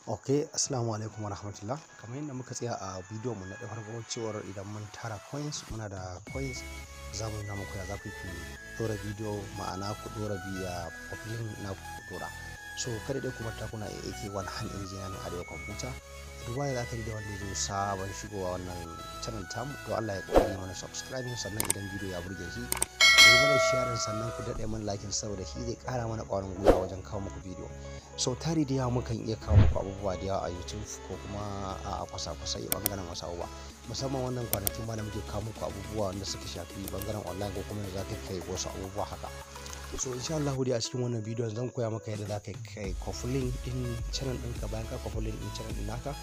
Ok, assalamu alaikum warahmatullah. Kamar yadda muka tsaya a bidiyon mu na farko cewar idan mun tara coins, muna da coins, za mu nuna muku ya za ku yi ɗora bidiyo, ma'ana ku ɗora biya link na ku ɗora. So kada dai ku manta kuna AK1 hand engineer Arewa Computer. Duba da aka yi da wanda ya zo sabon shigowa wannan channel tamu, to Allah ya kokari mana subscribing, sannan idan bidiyo ya burge shi ku yi mana sharing, sannan ku daɗe mana like, saboda shi zai ƙara mana ƙwarin gwiwa wajen kawo muku bidiyo. So tari da yawa mukan iya kawo muku abubuwa da yawa a YouTube ko kuma a kwasa-kwasai bangaren wasu abubuwa, musamman wannan kwanakin ma da muke kawo muku abubuwa wanda suka shafi bangaren online ko kuma da za ka kai wasu abubuwa haka. So insha Allah dai a cikin wannan bidiyon zan koya maka yadda za ka kai copy link din channel ɗinka. Bayan ka copy link din channel ɗin naka,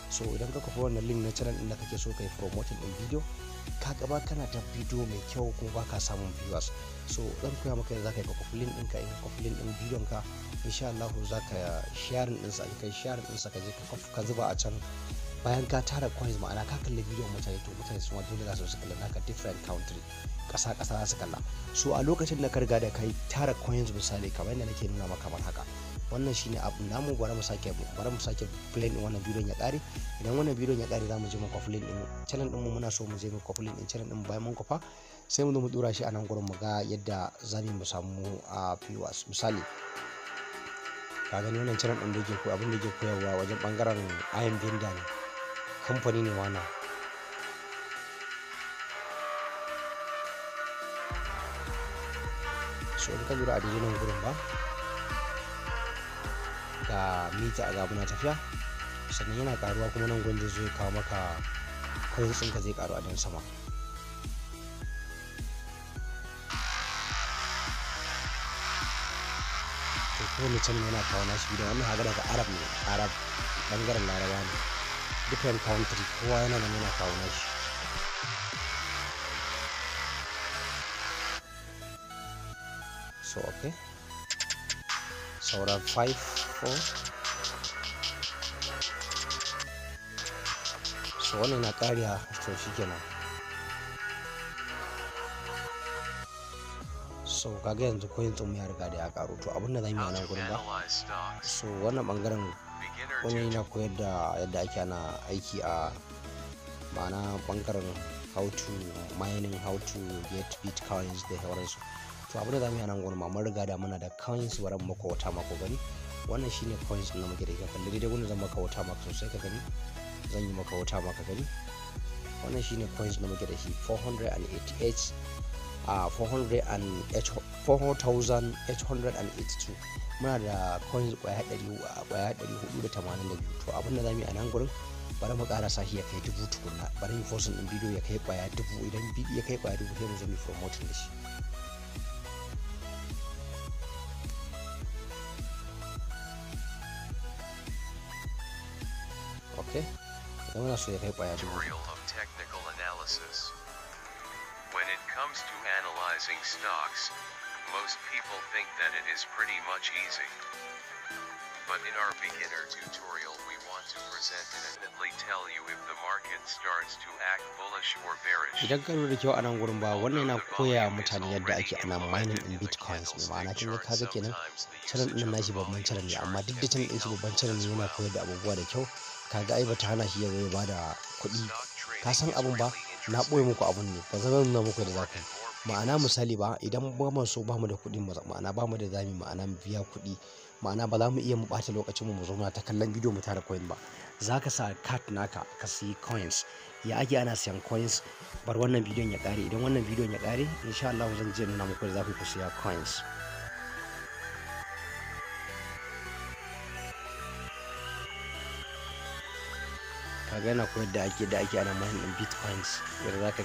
so idan ka copy wannan link na channel ɗin da kake so kai promoting din bidiyo, ka gaba kana ta bidiyo mai kyau kuma baka samun viewers. So zan koya maka yadda za ka yi copy link ɗinka. In ka copy link ɗin bidiyon ka, insha Allah za ka sharing ɗinsa. In kai sharing ɗinsa, ka je ka zuba a can. Bayan ka tara coins, ma'ana ka kalli bidiyon mutane, to mutane su ma dole za su kalla naka. Different country, ƙasa ƙasa za su kalla. So a lokacin da ka riga da kai tara coins, misali kamar yadda nake nuna maka kamar haka, wannan shine abu namu. Bari mu sake play din wannan bidiyon ya kare. Idan wannan bidiyon ya kare, za mu je mu copy link din channel din mu. Muna so mu je mu copy link din channel din. Bayan mun kwafa, sai mu zo mu dora shi a nan gurin, mu ga yadda za mu samu a viewers. Misali, ka gani wannan channel din da yake ko abin da yake koyarwa wajen bangaren iron vendor ne, kamfani ne wannan. So in ka lura a daidai nan gurin ba, ga mita ga muna tafiya, sannan yana karuwa. Kuma nan gurin zai zo ya kawo maka coins ɗinka, zai karu a dan sama. To kowane channel yana kawo nashi bidiyon. Wannan haka daga Arab ne, Arab, bangaren Laraba ne, different country, kowa yana nan yana kawo nashi. So okay, saura 5, 4. So wannan na kariya, to shikenan. So kaga yanzu coin mu ya riga da ya karu. To abin da zamu yi a nan gurin ba, so wannan bangaren wani yana koyar da yadda ake ana aiki a, ma'ana bangaren how to mining, how to get bitcoins da sauransu. To abin da zamu yi a nan gurin ma, mun riga da muna da coins. Bari mu maka wata mako gani. Wannan shine coins din da muke da. Ka kalli daidai gurin, zan maka wata maka sosai ka gani. Zan yi maka wata maka gani. Wannan shine coins da muke da shi, 488 a 4882. Muna da coins kwaya 482. To abin da zamu yi a nan gurin, bari mu ƙara shi ya kai 1000 tukunna. Bari mu forcing din bidiyo ya kai kwaya 1000. Idan bidiyo ya kai kwaya 1000, sai mu zo mu promoting da shi. Okay, idan muna so ya kai kwaya 1000. Tutorial of technical analysis. When it comes to analyzing stocks, most people think that it is pretty much easy. But in our beginner tutorial, we want to present and immediately tell you if the market starts to act bullish or bearish. Idan ka lura da kyau a nan gurin ba, wannan yana koya wa mutane yadda ake ana mining in bitcoins ne. Ma'ana kin ga kaga kenan channel din nashi babban channel ne, amma duk da channel din shi babban channel ne, yana koyar da abubuwa da kyau. Kaga ai bata hana shi ya zo ya bada kuɗi. Ka san abun ba, na ɓoye muku abun ne, ba zan nuna muku da za ku yi. Ma'ana misali ba, idan ba mu so, ba mu da kuɗi, ma'ana ba mu da zami, ma'ana mu biya kuɗi, ma'ana ba za mu iya mu ɓata lokacin mu mu zo muna ta kallon bidiyo mu tara coin ba, za ka sa card naka ka siyi coins. Ya ake ana siyan coins? Bar wannan bidiyon ya ƙare. Idan wannan bidiyon ya ƙare, insha Allah zan je nuna muku da za ku yi ku siya coins. Kaga yana koyar da ake ana mining din bitcoins, yadda za ka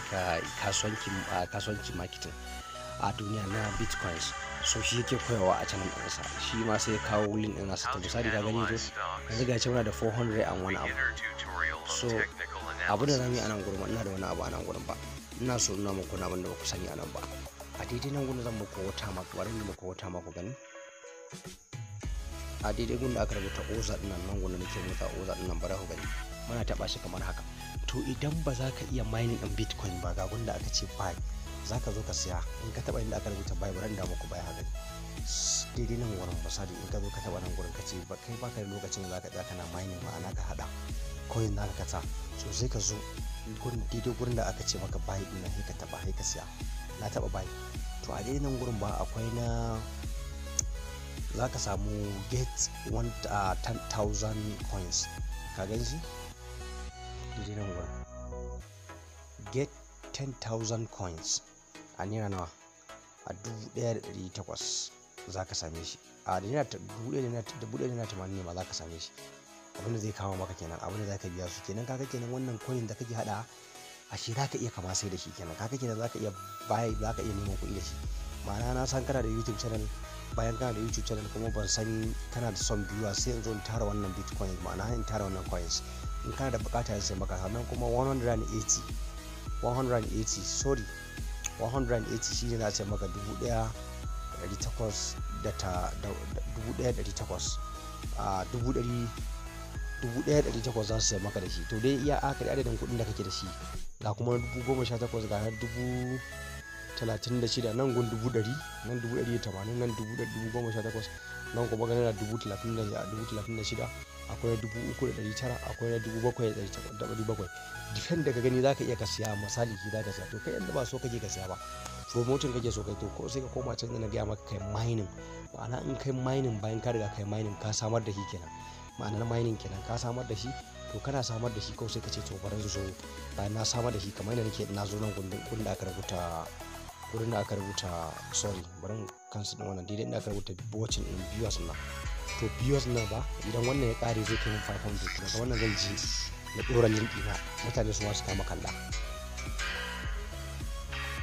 kasuwanci, kasuwanci marketing a duniya na bitcoins. So shi yake koyawa a channel ɗinsa, shi ma sai ya kawo link ɗin nasa. To misali, ka gani yanzu ga muna da 400 and wani abu. So abu da zamu yi a nan gurin, ina da wani abu a nan gurin ba, ina so ina muku na abin da ba ku sani a nan ba. A daidai nan gurin zan muku wata mako, bari in muku wata mako gani. A daidai gun da aka rubuta oza ɗin nan, gun da nake motsa oza ɗin nan, bari ku gani, muna taɓa shi kamar haka. To idan ba za ka iya mining ɗin bitcoin ba, ga gun da aka ce buy, za ka zo ka siya. In ka taɓa inda aka rubuta buy, bari in da muku buy haka. Daidai nan wurin, misali in ka zo ka taɓa nan gurin, ka ce kai baka da lokacin da zaka tsaya kana mining, ma'ana ka haɗa coin naka ka sa. So sai ka zo gurin, daidai gurin da aka ce maka buy ɗin nan, sai ka taɓa, sai ka siya. Na taɓa buy. To a daidai nan gurin ba akwai na za ka samu get one 10,000 coins. Ka gan shi daidai nan gurin, get 10,000 coins a naira nawa? A 1800 za ka same shi. A naira 1180 ne ma za ka same shi. Abinda zai kawo maka kenan, abinda za ka biya su kenan. Kaga kenan wannan coin da kake hada, ashe za ka iya kama sai da shi kenan. Kaga kenan za ka iya buy, za ka iya neman kuɗi da shi. Ma'ana na san kana da YouTube channel, bayan kana da YouTube channel kuma ban san kana da son viewers, sai in zo in tara wannan bitcoin, ma'ana in tara wannan coins, in kana da bukata ya sai maka. Sannan kuma 180, 180, sorry, 180 shine za a ce maka 1800 da ta 1800, a dubu ɗari, 1800 za su sai maka da shi. To dai iya aka da adadin kuɗin da kake da shi. Ga kuma 18,000, ga na 36,000 nan gun, 100,000 nan, 180,000 nan, 18,000 nan, kuma ga naira dubu talatin da 36,000, akwai na 3,900, akwai na 7,700. Depend daga gani zaka iya ka siya. Misali ki zaka siya, to kai yanda ba so kake ka siya ba, promoting kake so kai, to ko sai ka koma can da na gaya maka, kai mining. Ma'ana in kai mining, bayan ka riga kai mining, ka samar da shi kenan. Ma'anar mining kenan, ka samar da shi. To kana samar da shi kawai sai ka ce to bari zo, bayan na samar da shi kamar yadda nake, na zo nan gurin da aka rubuta, gurin da aka rubuta, sorry, bari in cancel din wannan, daidai inda aka rubuta watching in viewers na. To viewers na ba, idan wannan ya kare zai kai min 500. Daga wannan zan je na dora link ɗina, mutane su ma su kama kalla.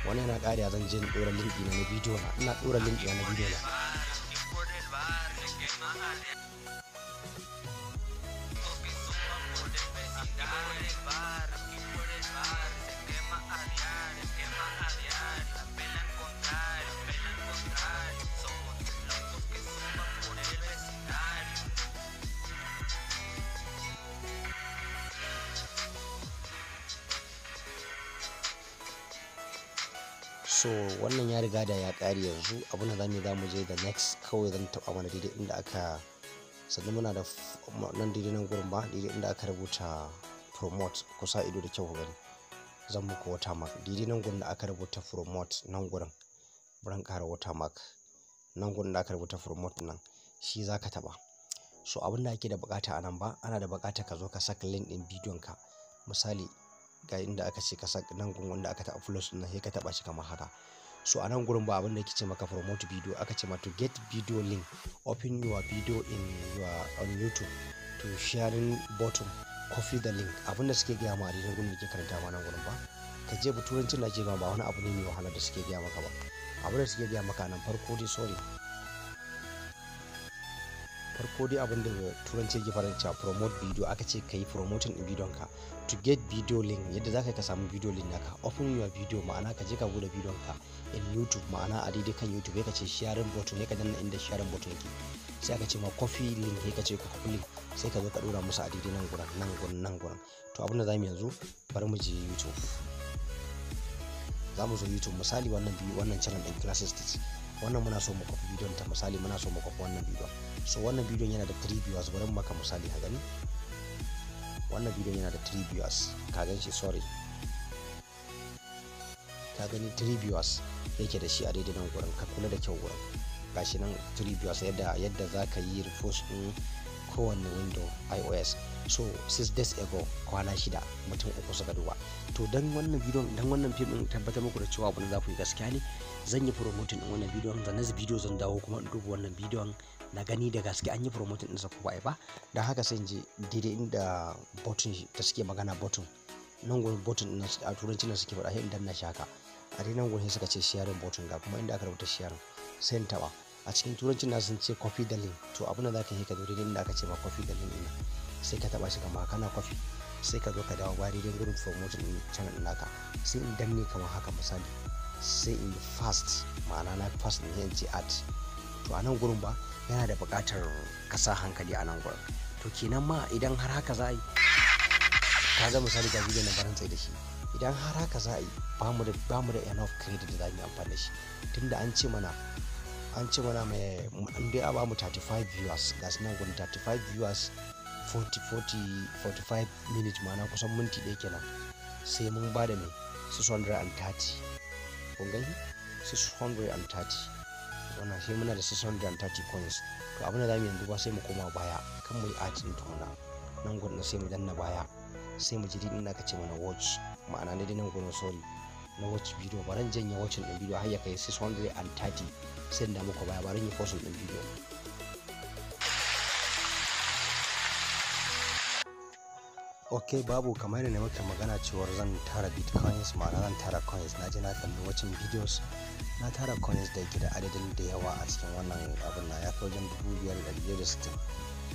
Wannan yana ƙarewa zan je na dora link ɗina na bidiyo na. Ina dora link ɗina na bidiyo na. Aquí por el bar, se quema a diario, se quema a diario. La pena encontrar, la pena encontrar. Somos tres locos que zumban por el vecindario. So wannan ya riga da ya ƙare. Yanzu abin da zamu yi, zamu je da next. Kawai zan taɓa mana daidai inda aka, sannan muna da nan daidai nan gurin ba, daidai inda aka rubuta promote. Ku sa ido da kyau ku gani, zan muku watermark. Daidai nan gurin da aka rubuta promote, nan gurin, bari in ƙara watermark. Nan gurin da aka rubuta promote nan, shi za ka taɓa. So abin da ake da buƙata a nan ba, ana da buƙata ka zo ka saka link ɗin bidiyon ka. Misali ga inda aka ce ka saka, nan gurin wanda aka taɓa plus ɗin nan, sai ka taɓa shi kamar haka. So a nan gurin ba, abin da yake ce maka promote video, aka ce ma to get video link, open your video in your on YouTube to sharing button, copy the link. Abin da suke gaya ma a daidai gurin da ke karanta ma nan gurin ba, ka je turancin da ke ba, ba wani abu ne mai wahala da suke gaya maka ba. Abin da suke gaya maka nan, farko dai, sorry, farko dai abin da turanci yake fara cewa promote video, aka ce ka yi promoting din bidiyon ka. To get video link, yadda zaka ka samu video link naka, open your video, ma'ana ka je ka bude bidiyon ka in YouTube, ma'ana a daidai kan YouTube, ka ce sharing button, ka danna inda sharing button yake. Sai aka ce ma copy link, ka ce ka copy link, sai ka zo ka dora musu a daidai nan gurin, nan gurin, nan gurin. To abin da zamu yanzu, bari mu je YouTube. Za mu zo YouTube, misali wannan biyu, wannan channel din Classes Teach, wannan muna so mu copy bidiyon ta. Misali muna so mu copy wannan bidiyon. So wannan bidiyon yana da 3 viewers. Bari mu maka misali ka gani. Wannan bidiyon yana da 3 viewers, ka gan shi? Sorry, ka gani, 3 viewers yake da shi a daidai nan gurin. Ka kula da kyau gurin, gashi nan 3 viewers. Yadda za ka yi repost din kowanne window iOS. So 6 days ago, kwana 6, mutum uku suka duba. To dan wannan bidiyon, dan wannan fim din tabbatar muku da cewa abin da za ku yi gaskiya ne, zan yi promoting din wannan bidiyon. The next video zan dawo kuma in duba wannan bidiyon na gani da gaske an yi promoting ɗinsa ko ba a yi ba. Don haka sai in je daidai inda button da suke magana, button nan gurin, button ɗin a turanci nan suke faɗa, sai in danna shi haka. A dai nan gurin sai suka ce sharing button, ga kuma inda aka rubuta sharing, sai in taɓa. A cikin turancin na sun ce copy the link. To abin da za ka yi, ka zo daidai inda aka ce ma copy the link ɗin, sai ka taɓa shi kamar kana copy. Sai ka zo ka dawo ba daidai gurin promoting ɗin channel ɗin naka, sai in danne kamar haka. Misali sai in yi paste, ma'ana na paste ne, in ce add. To a nan gurin ba yana da buƙatar ka sa hankali a nan gurin. To kenan ma idan har haka za a yi, ka ga misali ga bidiyon na baran tsaye da shi, idan har haka za a yi, ba mu da enough credit da za mu yi amfani da shi, tunda an ce mana An ce mana mai an dai a ba mu 35 viewers. Ga su nan gurin, 35 viewers, 40 40 45 minutes, ma'ana kusan minti 1 kenan, sai mun ba da mai 630. Kun gani, 630. Wannan sai muna da 630 coins. To, abin da zamu yanzu ba, sai mu koma baya kan mu yi add din tukuna. Nan gurin sai mu danna baya, sai mu ji inda aka ce mana watch, ma'ana ne dai nan gurin, sorry, na watch video. Baran janye watching din video har ya kai 630, sai da muku baya. Baran yi pause din video. Ok, babu, kamar yadda muka magana cewar zan tara bitcoins, ma'ana zan tara coins. Na je na kalli watching videos, na tara coins da yake da adadin da yawa a cikin wannan abin na ya kai wajen 5,560.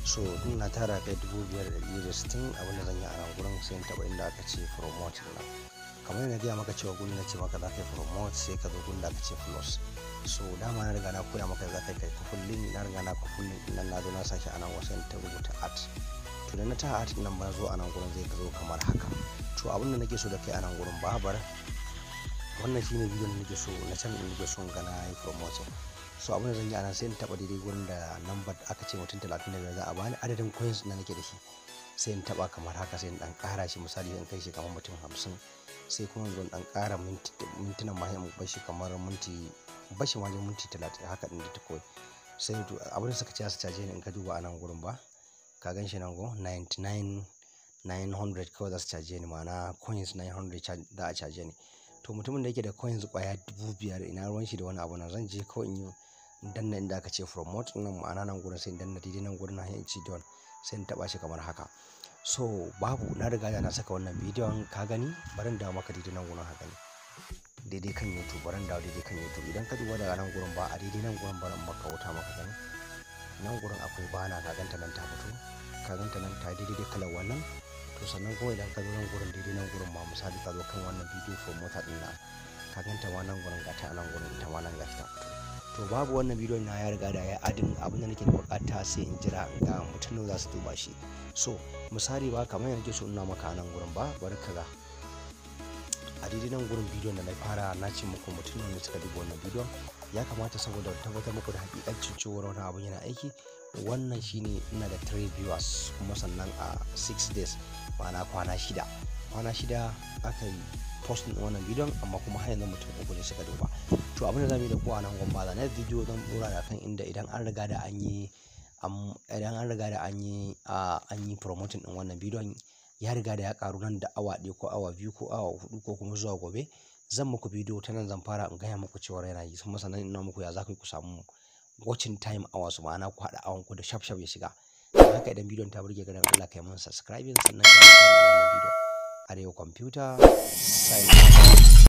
So din na tara kai 5,560. Abin da zan yi a nan gurin, sai in taɓa inda aka ce promote nan. Kamar yadda na gaya maka cewa gurin na ce maka za ka yi promote, sai ka zo gurin da aka ce plus. So dama na riga na koya maka za ka kai copy link. Na riga na copy link nan, na zo na sa shi a nan wasu, ta rubuta at. To, da na ta at nan ba, zo a nan gurin zai zo kamar haka. To, abin da nake so da kai a nan gurin babar, wannan shine bidiyon da nake so na channel da nake so ga na yi promotion. So abin da zan yi a nan, sai in taba daidai gurin da number aka ce mutum 35 za a bani adadin coins da nake da shi. Sai in taba kamar haka, sai in dan kara shi, misali in kai shi kamar mutum 50. Sai kuma in zo in dan kara mintunan ma, in bar shi kamar minti, bashi ma minti 30 haka din da ta kawai. Sai to, abin da suka ce su caje ni, in ka duba a nan gurin ba, ka gan shi nan go, 99 900 kawai za su caje ni, ma'ana coins 900 za a caje ni. To, mutumin da yake da coins kwaya 5,000, ina ruwan shi da wani abu? Na zan je kawai in yi danna inda aka ce promote nan, ma'ana nan gurin, sai in danna daidai nan gurin, na in ci don sai in taba shi kamar haka. So babu, na riga da na saka wannan bidiyon, ka gani. Bari in dawo maka daidai nan gurin haka ne, daidai kan YouTube. Bari in dawo daidai kan YouTube. Idan ka duba daga nan gurin ba, a daidai nan gurin, bari in maka wuta maka gani. Nan gurin akwai banner, ka ganta nan ta fito, ka ganta nan ta daidai kalar wannan. To, sannan kuma idan ka zo nan gurin, daidai nan gurin ma, misali ka zo kan wannan bidiyo promoter din nan, ka ganta ma nan gurin, ga ta nan gurin, ita ma nan gashi ta fito. To babu, wannan bidiyon na ya riga da ya adding. Abin da nake da bukata, sai in jira in ga mutum nawa za su duba shi. So misali ba, kamar yanzu so ina maka nan gurin ba, bari ka ga a daidai nan gurin bidiyon da na fara, na ce muku mutum ne suka duba wannan bidiyon. Ya kamata, saboda tabbatar muku da hakikancin cewar wannan abun yana aiki, wannan shine ina da 3 viewers, kuma sannan a 6 days, ma'ana kwana 6, kwana 6 aka yi post din wannan bidiyon, amma kuma har yanzu mutum uku ne suka duba. To, abin da zamu yi da ku a nan gwamba da next video, zan dora da kan inda idan an riga da an yi promoting din wannan bidiyon, ya riga da ya karu, nan da awa 1 ko awa 2 ko awa 4 ko kuma zuwa gobe, zan muku bidiyo. Ta nan zan fara in gaya muku cewa yana yi, kuma sannan ina muku ya za ku samu watching time hours, ma'ana ku haɗa awan ku da shaf shaf ya shiga. Don haka, idan bidiyon ta burge ka, dan Allah kai mun subscribing, sannan ka like wannan bidiyo. Arewa Computer Science.